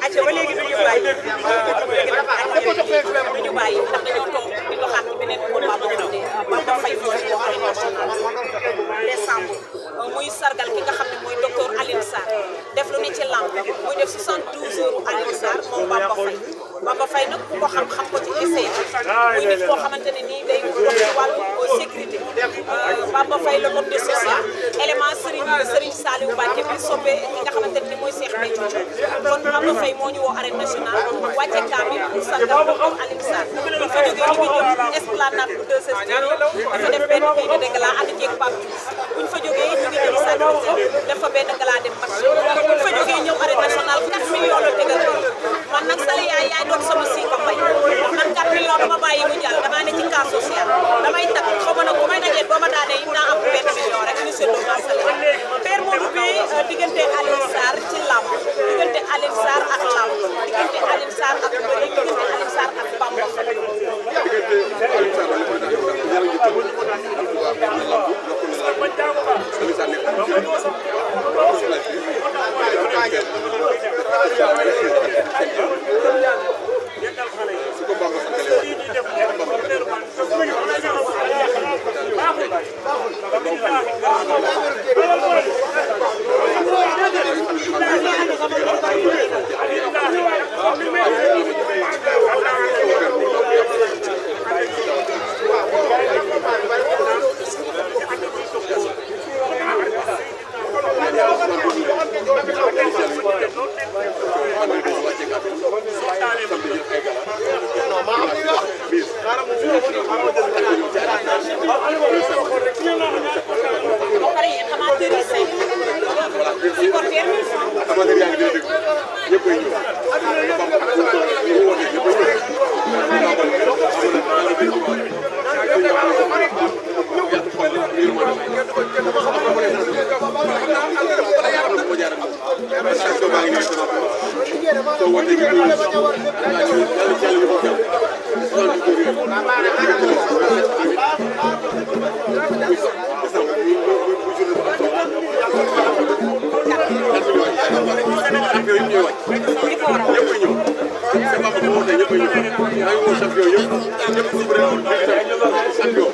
acca ba léegi duñu bàyyi duñu bàyyi ndax dañoo toog di doxaat ci beneen combat boo xam ne Bamba Faye moo ci wax arène nationale décembre muy sargal ki nga xam ne mooy docteur Alioune Sarr def lu ne ci lamb muy def 72 heures Alioune Sarr moom Bamba Faye nag ku ko xam ko ci essai muy nit koo xamante ne nii day dox ci wàllu sécurité Bamba Faye le homme de social élément Serigne Saliou Mbacké bi soppe ki nga xamante ne ni mooy Cheikh Béthio kon Bamba Faye moo ñu woo arène nationale wàcce kaamil pour sargal docteur Alioune Sarr bu fa jógee ñu ngi jëm esplanade bu 2STV dafa def benn bii de gala ànd ceeg Pape Diouf buñ fa jógee ñu ngi jëm Sacré-Cœur dafa benn gala dem match buñ fa jógee ñëw arène nationale 4 millions la tegal man nag Sali yaay doon sama si ko fay man 4 millions dama bàyyi mu jàll damaa ne ci cas social damay takk xaw ma nag bu may dajee boo ma daanee it naa am benn million rek ñu seetloo ma Sali père Modou bi diggante Alioune Sarr ci lamb diggante Alioune Sarr ak lamb diggante Alioune Sarr ak bëri diggante Alioune Sarr ak Bamba champion